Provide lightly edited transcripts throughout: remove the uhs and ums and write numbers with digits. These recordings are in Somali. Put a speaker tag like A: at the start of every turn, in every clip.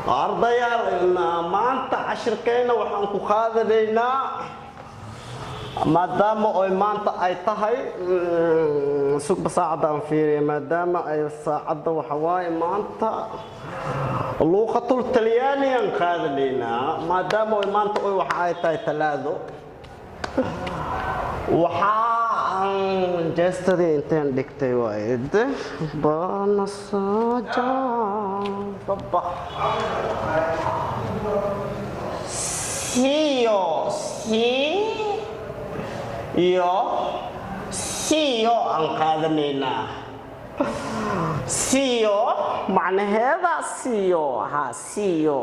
A: Ardayaal, maanta cashirkeenna waxaan ku qaadanaynaa, maadaama oy maanta ay tahay, sugba saacadda aan fiiriya, maadaama ay saacadda waxa waaye maanta luuqatul Talyaaniyaan qaadanaynaa, maadaama oy maanta oy waxa ay tahay Talaado. Waxaa jeestadii inteen dhigtay waaye de banasaja baba siyo si iyo siyo aan qaadanaynaa. Siyo macnaheeda, siyo ha siyo.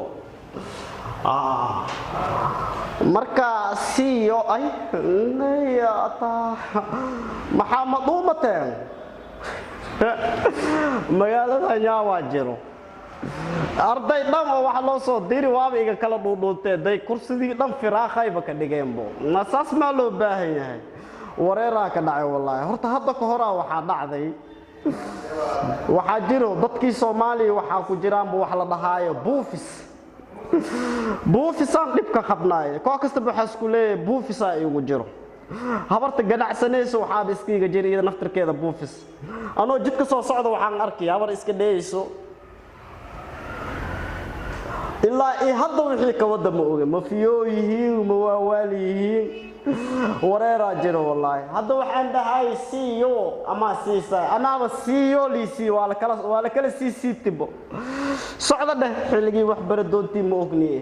A: Marka siyo ay maxaa ma dhuumateen? Magaalada nyaawaa jiro arday dhan oo waxa loo soo diri waaba iga kala dhuudhuuntee day kursidii dhan firaaqayba ka dhigeenbo. Ma saas maa loo baahan yahay? Wareeraa ka dhacay wallaahi. Horta hadda ka horaa waxaa dhacday, waxaa jiro dadkii Soomaaliya waxaa ku jiraanba wax la dhahaayo buufis. Buufisaan dhibka qabnaay. Koox kastaba waxaa isku leeyahay buufisaa iigu jiro. Habarta ganacsanayso waxaaba iskiiga jira iyada naftirkeeda buufis. Anoo jidka soo socda waxaan arkay habar iska dheeyso. Ilaa iyo hadda wixii ka wada ma oga, ma fiyoo yihiin, ma waawaali yihiin. Wareeraa jiro wallaahi. Hadda waxaan dhahay siyo ama siisa anaaba siyo liisii waa la kala sii siibtibo. Socda dheh, xilligii wax bara doontii ma ogniye.